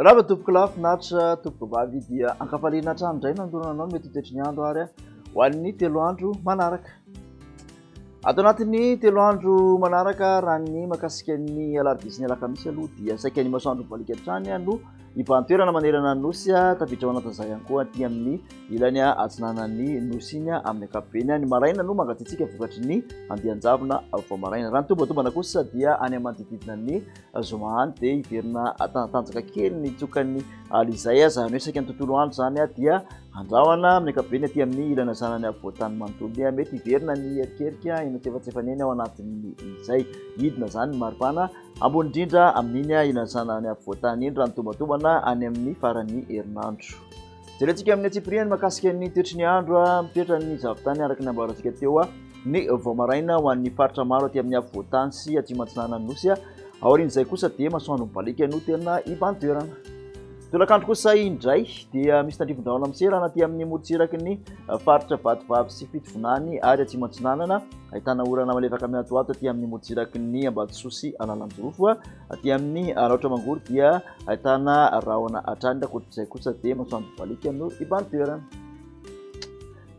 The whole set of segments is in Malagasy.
Mirahaba tompokolahy, finaritra tompokovavy dia ankafaliana hatrany indray nandorana anao ny mety ho toetry ny andro ary ho an'ny 3 andro manaraka. Ato anatin'ny 3 andro manaraka raha ny mahakasika ny alarobia sy ny alakamisy aloha dia saika ny masoandro mibaliaka hatrany no hibahan-toerana manerana ny nosy, tafiditra ao anatin'izay ihany koa aty amin'ny ilany atsinanan'ny nosy iny amin'ny ankapobeny. Ny maraina no mangatsiatsiaka vokatry ny andian-javona vao maraina. Raha ny tombatombana kosa dia any amin'ny manodididina ny zoma any dia hiverina hatanjaka kely ny tsokan'ny alizay, izany hoe saika ny tontolo andro izany dia andrahona amin'ny ankapobeny aty amin'ny ilany atsinanan'ny afovoan-tany manontolo. Dia mety hiverina ny erikerika eny antsefatsefany eny ao anatin'ny izay. Hidina izany ny maripana ambony indrindra amin'iny ilany atsinanan'ny afovoan-tany iny raha ny tombatombana any amin'ny faran'ny herinandro. Jerentsika amin'ny antsipiriany mahakasika ny toetry ny andro, mitoetra ny zavon-tany araka ny nambarantsika teo ny vao maraina ho an'ny faritra maro aty amin'ny afovoan-tany sy atsimo atsinanan'ny nosy. Aorian'izay kosa dia masoandro mibaliaka no tena iban-toerana. Tolakandro kosa indray dia misy tandrifin-drahona miserana aty amin'ny morontsiraky ny faritra Vatovavy sy Fitovinany ary atsimo atsinanana. Ahitana orana malefaka miatoato aty amin'ny morontsiraky ny Ambatosoa sy Analanjirofo. Aty amin'ny Alaotra Mangoro dia ahitana rahona hatrany, ankoatr'izay kosa dia masoandro mibaliaka no iban-toerana.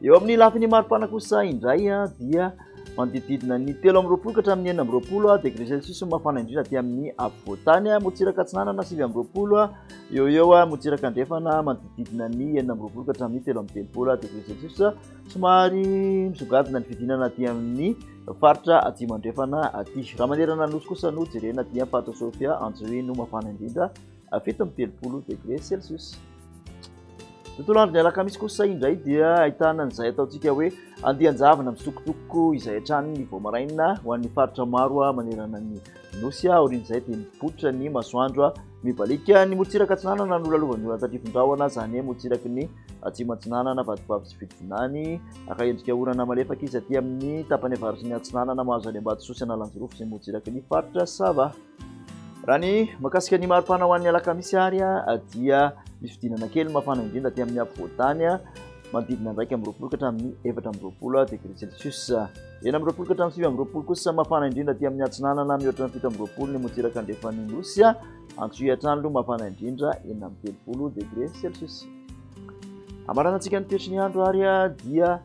Eo amin'ny lafiny maripana kosa indray dia manodididina ny 23 ka hatramin'ny 26 degré celsius no mafana indrindra aty amin'ny afovoan-tany. Morontsiraka atsinanana 29 eo eo, morontsiraka andrefana manodididina ny 26 ka hatramin'ny 33 degré celsius. Somary misongadina ny fidinana aty amin'ny faritra atsimo andrefana aty. Raha manerana ny nosy kosa no jerena dia faritra Sofia Antsohihy no mafana indrindra, 37 degré celsius. Tontolo andro ny alakamisy kosa indray dia ahitana an'izay ataontsika hoe andian-javona misokotoko izay hatrany ny vao maraina ho an'ny faritra maro manerana ny nosy. Aorian'izay dia mipoitra ny masoandro mibaliaka. Ny morontsiraka atsinanana no lalovan'ny orana tandrifin-drahona, izany hoe morontsiraky ny atsimo atsinanana, Vatovavy sy Fitovinany. Haka endrika orana malefaka izy aty amin'ny tapany avaratry ny atsinanana, mahazo any Ambatosoa sy Analanjirofo sy morontsiraky ny faritra Sava. Raha ny mahakasika ny maripana ho an'ny alakamisy ary dia misy fidinana kely mafana indrindra aty amin'ny afovoan-tany, manodidina ny 21 ka hatramin'ny 24 degré celsius. 26 ka hatramin'ny 29 kosa mafana indrindra aty amin'ny atsinanana, mihoatra ny 27 ny morontsiraka andrefan'ny nosy. Antsohihy hatrany aloha mafana indrindra 36 degré celsius. Amaranantsika ny toetry ny andro ary dia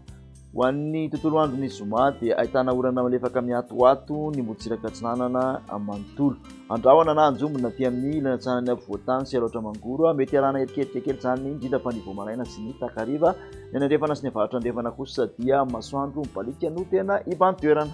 ho an'ny tontolo andron'ny zoma dia ahitana orana malefaka miatoato ny morontsiraka atsinanana manontolo. Andrahona na anjombona aty amin'ny ilany atsinanan'ny afovoan-tany sy Alaotra Mangoro. Mety arahana erikerika kely izany, indrindra fa ny vao maraina sy ny takariva. Ny any andrefana sy ny avaratra andrefana kosa dia masoandro mibaliaka no tena iban-toerana.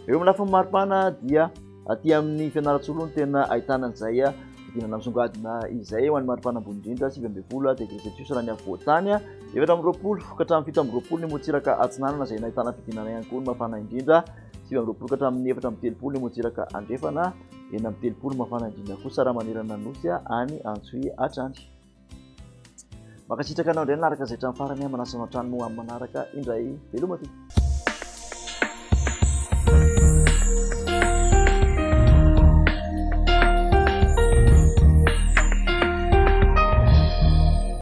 Eo amin'ny lafiny maripana dia aty amin'ny Fianarantsoa aloha no tena ahitana an'izay fidinana misongadina izay ho an'ny maripana ambony indrindra, 19 degré celsius raha ny afovoan-tany, 24 ka hatramin'ny 27 ny morontsiraka atsinanana izay nahitana fidinana ihany koa ny mafana indrindra, 29 ka hatramin'ny 34 ny morontsiraka andrefana, 36 mafana indrindra kosa raha manerana ny nosy any Antsohihy hatrany. Mankasitraka anao indray nanaraka izay hatramin'ny farany, manasa anao hatrany moa amin'ny manaraka indray. Veloma tompoko.